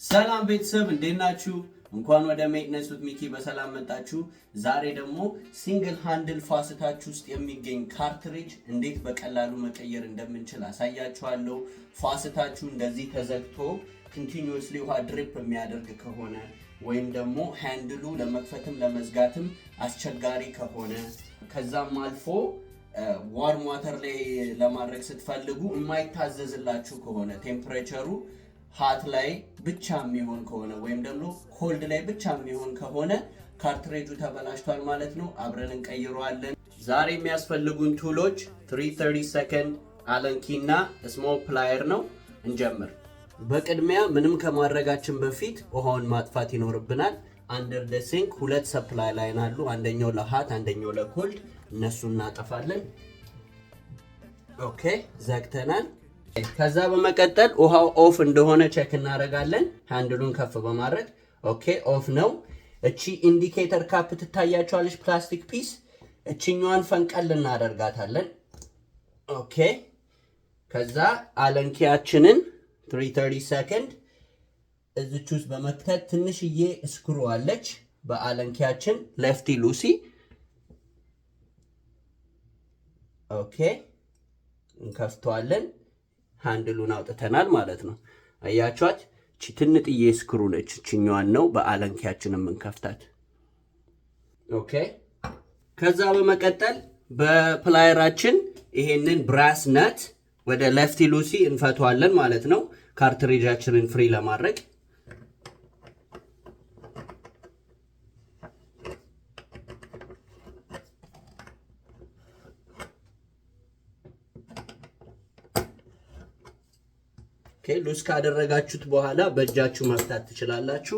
ሰላም ቤተሰብ፣ እንዴት ናችሁ? እንኳን ወደ Maintenance with ሚኪ በሰላም መጣችሁ። ዛሬ ደግሞ single handle faucet ኣችሁ ውስጥ የሚገኝ cartridge እንዴት በቀላሉ መቀየር እንደምንችል አሳያችኋለሁ። Faucet ኣችሁ እንደዚህ ተዘግቶ continuously ውሃ drip የሚያደርግ ከሆነ ወይም ደግሞ handle ኡ ለመክፈትም ለመዝጋትም አስቸጋሪ ከሆነ፣ ከዛም አልፎ warm water ላይ ለማድረግ ስትፈልጉ የማይታዘዝላችሁ ከሆነ፣ temperature ኡ hot ላይ ብቻ የሚሆን ከሆነ ወይም ደግሞ cold ላይ ብቻ የሚሆን ከሆነ cartridge ኡ ተበላሽቷል ማለት ነው። አብረን እንቀይረዋለን። ዛሬ የሚያስፈልጉን tool ኦች 330 second Allen key እና small plier ነው። እንጀምር። በቅድሚያ ምንም ከማድረጋችን በፊት ውሃውን ማጥፋት ይኖርብናል። Under the sink ሁለት supply line አሉ። አንደኛው ለ hot፣ አንደኛው ለ cold። እነሱ እናጠፋለን። Okay፣ ዘግተናል። ከዛ በመቀጠል ውሃው off እንደሆነ check እናደርጋለን። Handle ኡን ከፍ በማድረግ። Okay፣ off ነው። እቺ indicator cap ትታያቸዋለች፣ plastic piece። እችኛዋን ፈንቀል እናደርጋታለን። Okay፣ ከዛ Allen key ያችንን 330 ሰከንድ እዚች ውስጥ በመክተት፣ ትንሽዬ screw አለች፣ በ Allen key ያችን lefty loosey፣ okay፣ እንከፍተዋለን። Handle ኡን አውጥተናል ማለት ነው። አያችኋት? እቺ ትንጥዬ screw ነች። እችኛዋን ነው በ Allen key ያችን የምንከፍታት። Okay፣ ከዛ በመቀጠል በ plier ኣችን ይሄንን brass nut ወደ lefty loosey እንፈተዋለን ማለት ነው፣ cartridge ኣችንን free ለማድረግ። Loose ካደረጋችሁት በኋላ በእጃችሁ መፍታት ትችላላችሁ።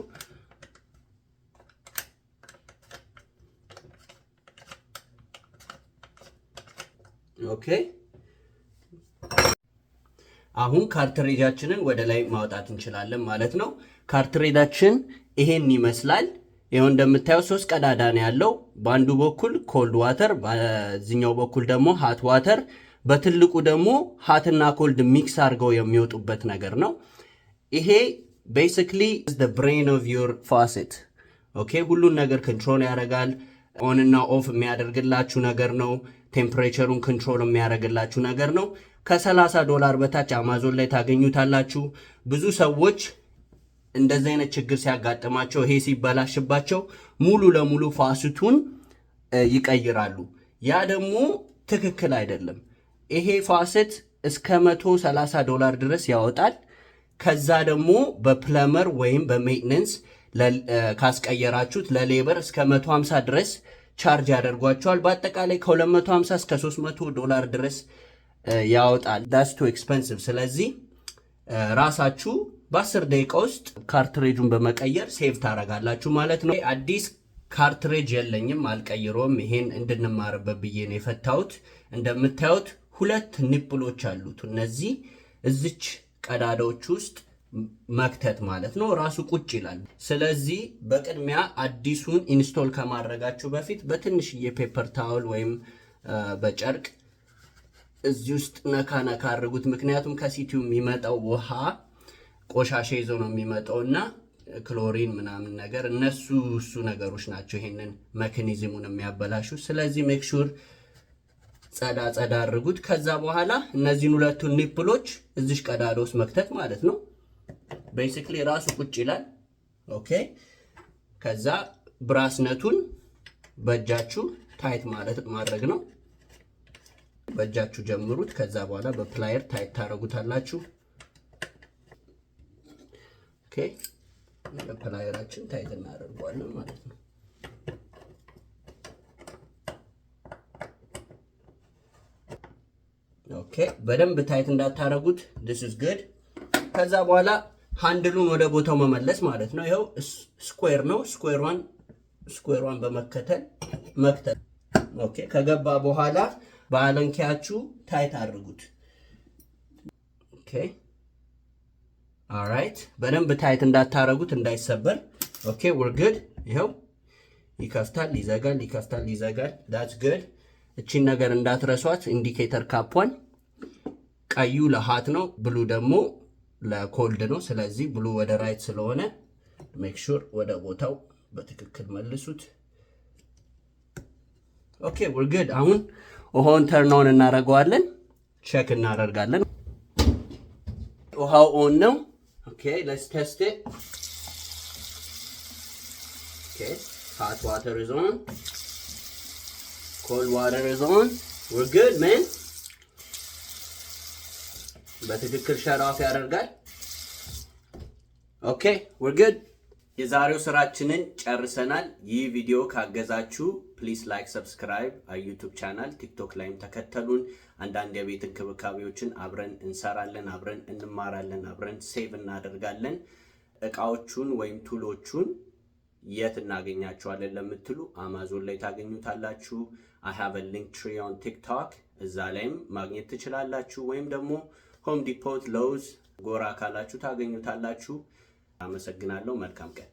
Okay፣ አሁን cartridge ኣችንን ወደ ላይ ማውጣት እንችላለን ማለት ነው። Cartridge ኣችን ይሄን ይመስላል። ይኸው እንደምታየው ሶስት ቀዳዳ ነው ያለው። በአንዱ በኩል cold water፣ በዚኛው በኩል ደግሞ hot water፣ በትልቁ ደግሞ hot ና cold mix አድርገው የሚወጡበት ነገር ነው። ይሄ basically the brain of your faucet። Okay፣ ሁሉን ነገር control ያደርጋል። On እና off የሚያደርግላችሁ ነገር ነው። Temperature ኡን control የሚያደርግላችሁ ነገር ነው። ከ30 ዶላር በታች አማዞን ላይ ታገኙታላችሁ። ብዙ ሰዎች እንደዚህ አይነት ችግር ሲያጋጥማቸው፣ ይሄ ሲበላሽባቸው ሙሉ ለሙሉ faucet ኡን ይቀይራሉ። ያ ደግሞ ትክክል አይደለም። ይሄ faucet እስከ 130 ዶላር ድረስ ያወጣል። ከዛ ደግሞ በ plumber ወይም በ maintenance ካስቀየራችሁት ለ labor እስከ 150 ድረስ charge ያደርጓቸዋል። በአጠቃላይ ከ250 እስከ 300 ዶላር ድረስ ያወጣል። That's too expensive። ስለዚህ ራሳችሁ በ10 ደቂቃ ውስጥ cartridge ኡን በመቀየር save ታደርጋላችሁ ማለት ነው። አዲስ cartridge የለኝም፣ አልቀይሮም። ይሄን እንድንማርበት ብዬ ነው የፈታሁት። እንደምታዩት ሁለት nipple ኦች አሉት። እነዚህ እዚች ቀዳዳዎች ውስጥ መክተት ማለት ነው። ራሱ ቁጭ ይላል። ስለዚህ በቅድሚያ አዲሱን install ከማድረጋችሁ በፊት በትንሽዬ paper towel ወይም በጨርቅ እዚህ ውስጥ ነካ ነካ አድርጉት። ምክንያቱም ከ city ው የሚመጣው ውሃ ቆሻሻ ይዞ ነው የሚመጣው እና ክሎሪን ምናምን ነገር፣ እነሱ እሱ ነገሮች ናቸው ይሄንን mechanism ኡን የሚያበላሹ። ስለዚህ make sure ጸዳ ጸዳ አድርጉት። ከዛ በኋላ እነዚህን ሁለቱን nipple ኦች እዚሽ ቀዳዳ ውስጥ መክተት ማለት ነው። Basically ራሱ ቁጭ ይላል። Okay፣ ከዛ brass nut ኡን በእጃችሁ tight ማለት ማድረግ ነው። በእጃችሁ ጀምሩት። ከዛ በኋላ በ plier tight ታደርጉታላችሁ። Okay፣ በ plier ኣችን tight እናደርገዋለን ማለት ነው። Okay፣ በደንብ tight እንዳታረጉት። This is good። ከዛ በኋላ handle ኡን ወደ ቦታው መመለስ ማለት ነው። ይኸው square ነው። Square ኧን በመከተል መክተት። Okay፣ ከገባ በኋላ በ Allen key ያችሁ tight አድርጉት። Okay, alright፣ በደንብ tight እንዳታረጉት እንዳይሰበር። Okay, we're good። ይኸው ይከፍታል፣ ይዘጋል፣ ይከፍታል፣ ይዘጋል። That's good። እቺን ነገር እንዳትረሷት፣ indicator cap ኧን። ቀዩ ለ hot ነው፣ blue ደግሞ ለ cold ነው። ስለዚህ blue ወደ right ስለሆነ make sure ወደ ቦታው በትክክል መልሱት። Okay, we're good። አሁን ውሃውን turn on እናደርገዋለን፣ check እናደርጋለን። ውሃው on ነው። Okay, let's test it. Okay, hot water is on, cold water is on. We're good, man. በትክክል shut off ያደርጋል። Okay, we're good። የዛሬው ስራችንን ጨርሰናል። ይህ ቪዲዮ ካገዛችሁ please like፣ subscribe YouTube channel፣ TikTok ላይም ተከተሉን። አንዳንድ የቤት እንክብካቤዎችን አብረን እንሰራለን፣ አብረን እንማራለን፣ አብረን save እናደርጋለን። እቃዎቹን ወይም tool ኦቹን የት እናገኛቸዋለን ለምትሉ አማዞን ላይ ታገኙታላችሁ። I have Linktree on TikTok፣ እዛ ላይም ማግኘት ትችላላችሁ። ወይም ደግሞ Home Depot፣ Lowe's ጎራ ካላችሁ ታገኙታላችሁ። አመሰግናለሁ። መልካም ቀን።